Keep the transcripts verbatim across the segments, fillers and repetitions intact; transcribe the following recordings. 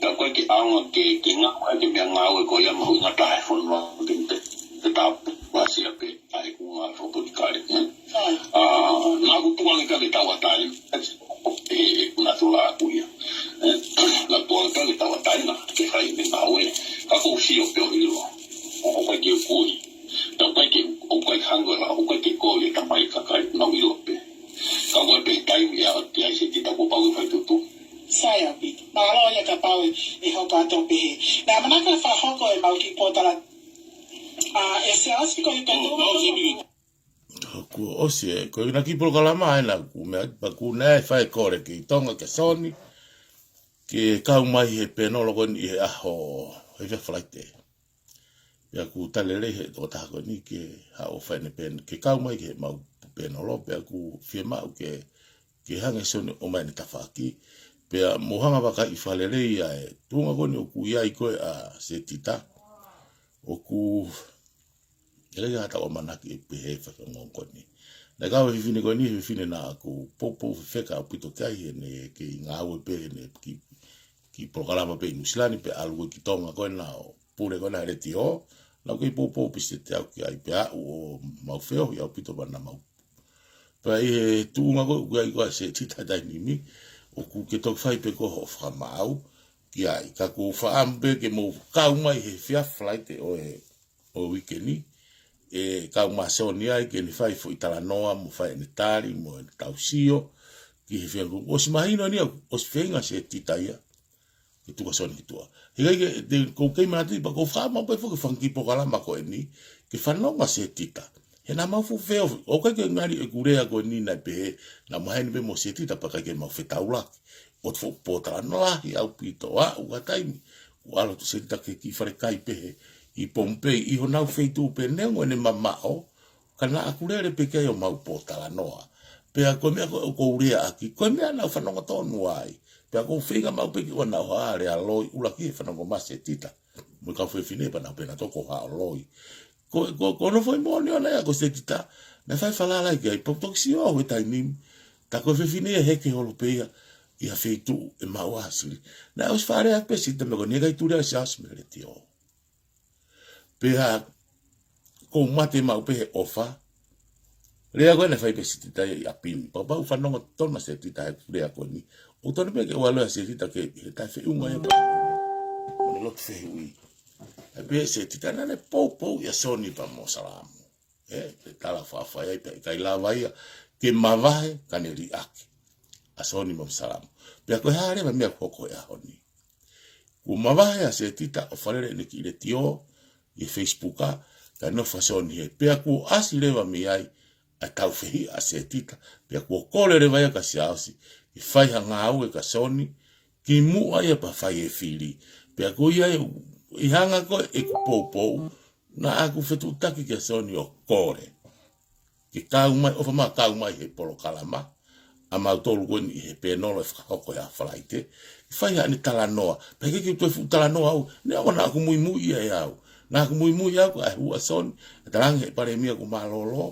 Ka ko e ke anga ke, ke ngāue, ke meʻa ngāue ko ia mahuʻinga taha e fonua, ke te, te tā pasi a pe, tae ku ngā fōpuni kare. Ā, nā ku tuangi ka ke tauatai, e, e, nā tu la ku ia. E, nā tuangi ka ke tauatai na, ke fai me ngāue. Ka ko sio pe o ilo. O, o kai ke kui. Ka o kai ke, o kai hangora, o kai ke koi e tamai kakai, nau ilo pe. Ka ko e pe taimi ia, ki ai se kita ko pau e fai tutu. Sai ʻaupito. Mālō ia kapau ʻe hoko atu ʻo pehē. Naʻe ʻamanaki ke fakahoko ʻemau kiʻi pōtala-, ʻa, ʻe Siaosi ko e ʻOku, ʻoku, ʻoku ʻosi ē, ko ʻena kiʻi polokalama ʻena ʻoku meʻa, pea ʻoku ne fai e kole ki Tonga kia Soni, ke kau mai he pēnolo ko eni he ʻaho, he efiafi Falaite. Pea ʻoku tali lelei he tokotaha ko eni ke haʻu ʻo fai ʻene pēn-, ke kau mai ki heʻemau pēnolo, pea ʻoku fiemaʻu ke, ke hanga ʻe Soni ʻo ʻomai ʻene tafaʻaki. Pea mou hanga ʻo vakaiʻi fakalelei ʻa e tuʻunga ko eni ʻoku ʻi ai ko ē ʻa Setita. ʻOku ʻikai ke ʻi ai haʻatau ʻamanaki ʻe pehē e fakaongo ko eni. Naʻe kau e fefine ko eni, fefine naʻá ku poupou fefeka ʻaupito ki ai heʻene kei ngāue pē heʻene kiʻi, kiʻi polokalama pē ʻi Nuʻusila ni pea ʻalu ko ē ki Tonga ko ena ʻo pule ko ena he letiō. Naʻá ku kei poupou pē siʻi te au ki ai pea ʻoku mau feohi ʻaupito pea naʻa mau. Pea ʻi he tuʻunga ko ē ʻoku ʻi ai ko ē ʻa Setita he taimi ni, ʻoku ke toki fai pē ko hoʻo fakamaau ki ai. Ka ʻoku ou fakaʻamu pē ke mou kau mai he efiafi Falaite ʻo e ʻo e uike ni, ʻe kau mai ʻa Soni ai ke ne fai foʻi talanoa mo fai ʻene tali mo ʻene tau sio ki he feinga. ʻOsi mahino ʻeni ʻoku ʻosi feinga Setita ia ke tuku ʻa Soni ki tuʻa. He ʻikai ke, te, ʻoku ou kei manatuʻi pea ʻoku ou fakaʻamu pē foki e fanga kiʻi polokalama ko eni ke fanongo ʻa Setita. He naʻa mau fuʻu feohi, ʻoku ʻikai ke ngali ʻeku lea ko eni naʻe pehē, naʻa maheni pē mo Setita pea ʻikai ke mau fetaulaki. ʻOku fuʻu pōtalanoa lahi ʻaupito ʻa e ʻū ka taimi. ʻOku ʻalu atu Setita ki he kiʻi falekai pē he ʻi Pohnpei, ʻi honau feituʻu pē neongo ʻene mamaʻo, ka naʻá ku lele pē ki ai ʻo mau pōtalanoa. Pea ko e meʻa ko ē ʻoku ou lea ʻaki, ko e meʻa naʻá ku fanongo tonu ai. Pea ʻoku ou feinga maʻu pē ke ʻoua naʻá ku lea loi, ʻuluaki he fanongo mai ʻa Setita mo e kau fefine pea naʻá ku pehē naʻa toko haʻu loi. Ko, ko, ko hono foʻi moʻoni ʻona ia ko Setita, naʻe fai falala ki ai, pea u toki sio au he taimi ni, tā ko e fefine ia he ʻikai ke holo pē ia ʻi ha feituʻu ʻe maʻu ai ha sili. Naʻe ʻosi fakalea pē Setita meʻa ko eni, he ʻikai tuli ai ʻa Siaosi mei he letiō. Pea ʻoku ou mate maʻu pē he ʻofa. Lea ko ē naʻe fai pē Setita ia ʻi ʻapi ni. Pea kapau ʻoku fanongo tonu ʻa Setita he lea ko eni, ʻoku tonu pē ke ʻoua lea Setita ke, he taʻefeʻunga ia pea mo e lotu fehuʻi. ʻE pehē ʻe Setita naʻá ne poupou ʻia Soni pea mo Salamo. ʻE, pe tala fafai ai pea ʻikai lava ia ke mavahe ka ne liʻaki ʻa Soni mo Salamo. Pea ko e hā leva e meʻa ʻoku hoko he ʻaho ni? Kuo mavahe ʻa Setita ʻo fakalele ʻene kiʻi letiō ʻi he Facebook, ka nofo ʻa Soni hē. Pea kuo ʻasi leva mei ai ʻa e tau fehiʻa ʻa Setita. Pea kuo kole leva ia kia Siaosi ke fai ha ngāue kia Soni, kimuʻa ia pea fai e fili. Pea ko ia ʻe, ʻi he anga ko ē ʻeku poupou, naʻá ku fetuʻutaki kia Soni ʻo kole ke kau mai, ʻofa mai kau mai he polokalama ʻamautolu ko eni he pēnolo ʻe fakahoko he ʻaho Falaite, ke fai haʻane talanoa. Pea ʻikai ke u toe fuʻu talanoa au, neongo naʻá ku muimui ia ʻe au. Naʻá ku muimui au ko e hū ʻa Soni, ʻa e talaange ʻe he Palēmia kuo mālōlō,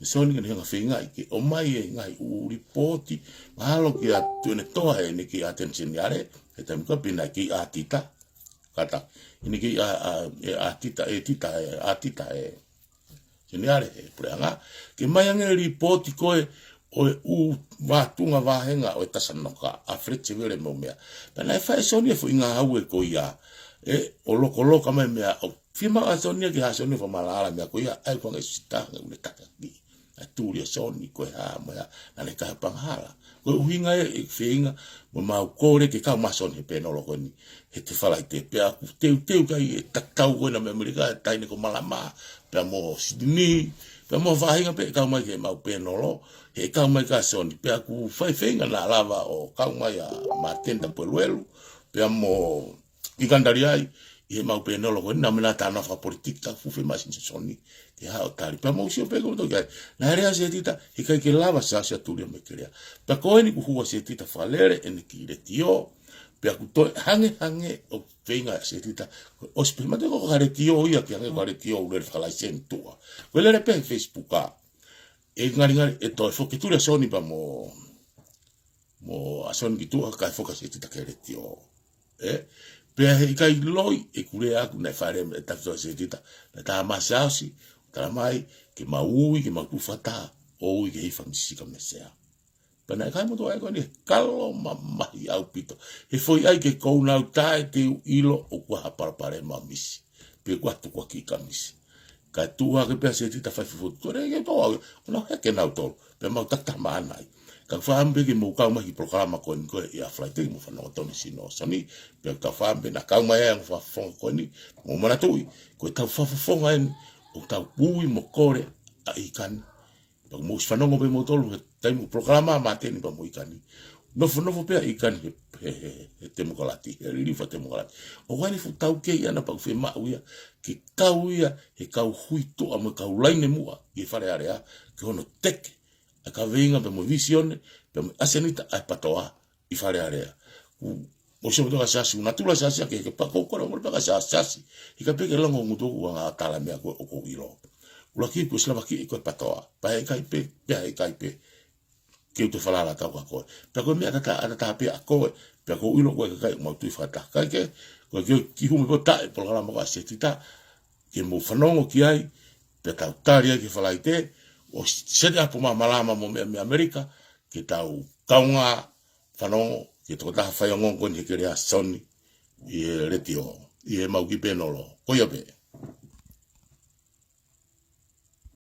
ʻe Soni ke ne hanga ʻo feingaʻi ke ʻomai e ngaahi ʻū lipooti mahalo kia Tuʻiʻonetoa ʻene kei ʻAteni Seniale, he taimi ko ē pea naʻe kei ʻAtita. Kātaki, ʻene kei ʻa, ʻa, ʻe ʻAtita, ʻe Tita, ʻe ʻAtita, ʻe Seniale he puleʻanga, ke ʻomai ange e lipooti ko ē ʻo e ʻū vātunga vāhenga ʻo e Tasanoka, ʻa Fletcher Vele mo e meʻa. Pea naʻe fai ʻe Soni e foʻi ngāue ko ia, ʻe, ʻo lokoloka mai e meʻa, ʻo fiemaʻu ʻa Soni ia ke hā ʻa Soni ʻo fakamalaʻala e meʻa ko ia, ʻa ia ko e ngaahi sita, ngaahi ʻū ne takaki. ʻA e tuli ʻa Soni ko e hā mo e hā, naʻá ne kahe pangahala. Ko e ʻuhinga ia ʻeku feinga mo mau kole ke kau mai ʻa Soni he pēnolo ko eni, he te Falaite. Pea ʻoku teuteu ki ai e tatau ko ena mei ʻAmelika, e taʻahine ko Malama, pea mo Sitini, pea mo ha faʻahinga pē ʻe kau mai ki heʻemau pēnolo, he ʻe kau mai ki ai ʻa Soni. Pea ʻoku fai feinga naʻa lava ʻo kau mai ʻa Māteni Tapueluelu, pea mo ʻIkani Taliai, ʻi heʻemau pēnolo ko eni, naʻa mei na tānaki fakapolitikale, fuʻu fiemaʻu ʻa Soni ke haʻu ʻo tali. Pea mou sio pē ko e toki ai. Naʻe lea ʻa Setita, he ʻikai ke lava ʻa Siaosi ʻo tuli ia mei he kelea. Pea ko eni kuo hū ʻa Setita ʻo fakalele ʻene kiʻi letiō, pea ʻoku toe hangehangē ʻoku feinga ʻa Setita, ʻosi pē mate ko e letiō ia ke hangē ko e letiō ʻoku lele fakalaiseni tuʻa. Ko e lele pē he Facebook ā. ʻE ngalingali ʻe toe foki tuli ʻa Soni pea mo mo ʻa Soni ki tuʻa kae foki ʻa Setita ki he letiō. ʻE? Pea he ʻikai loi ʻeku lea ʻaʻaku naʻe fai leva e tafi ʻa Setita. Naʻe tā mai ʻa Siaosi, tala mai, ke mau ui, ke mau tufa taha, ʻo ui ki he hifo ʻa Misi Sika mei he sea. Pea naʻe kai motu ai ko eni, kalo mamahi ʻaupito. He foʻi ʻai ke kou nau tae te u ʻilo ʻoku ʻi ai ha palopalema ʻa Misi. Pe kuo tukuakiʻi ʻa Misi. Kae tuʻu hake pē ʻa Setita fai fufutu. Tuʻu hake pē au, ʻo nau heke nautolu. Pea mau takitaha maʻana ai. Ka ʻoku ou fakaʻamu pē ke mou kau mai ki he polokalama ko eni ko ē ʻi he Falaite, mou fanongo tonu ki he sino ʻo Soni, pea ʻoku ou fakaʻamu pē naʻa kau mai ai ʻa e ongo fakafofonga ko eni, mou manatuʻi, ko ʻetau fakafofonga eni, ʻoku tau ui mo kole ʻa ʻIkani. Pea mou ʻosi fanongo pē moutolu he taimi ʻoku polokalama ʻa Māteni pea mo ʻIkani. Nofonofo pē ʻa ʻIkani he, he, he, he temokalati, he liliu fakatemokalati. ʻOku ʻi ai e fuʻu taukei ʻana pea ʻoku fiemaʻu ia ke kau ia he kau hui tuʻa mo e kau laine muʻa ʻi he Fale Alea, ke hono teke ʻa e kaveinga pea mo e vīsone, pea mo e ʻasenita ʻa e PTOA ʻi Fale Alea. Kuo mou sio mo e toka Siasi, ʻoku natula Siasi ake, ke pea ʻoku ou kole ʻo mole pē ka Siasi. He kapau ke longo ngutu ʻoku anga tala meʻa ko ē ʻoku ou ʻilo. ʻUluaki kuo ʻosi lavakiʻi ko e PTOA. Pea heʻikai pē, pea heʻikai pē ke u toe falala atu au kia koe. Pea ko e meʻa tatau, tatau pē ʻa koe, pea ʻoku ou ʻilo ko e kakai ʻoku mau tui fakataha. Kae kehe, ko e kiʻi hū mai pē ʻo taʻe polokalama ko ē ʻa Setita, ke mou fanongo ki ai, pea tau tali ai ki he Falaite, ʻo seti ʻapo ma malama mo meʻa mei ʻAmelika, ke tau kaungā fanongo ki he tokotaha faiongoongo ko eni he kelea Soni ʻi he letiō, ʻi he mau kiʻi pēnolo. Ko ia pē.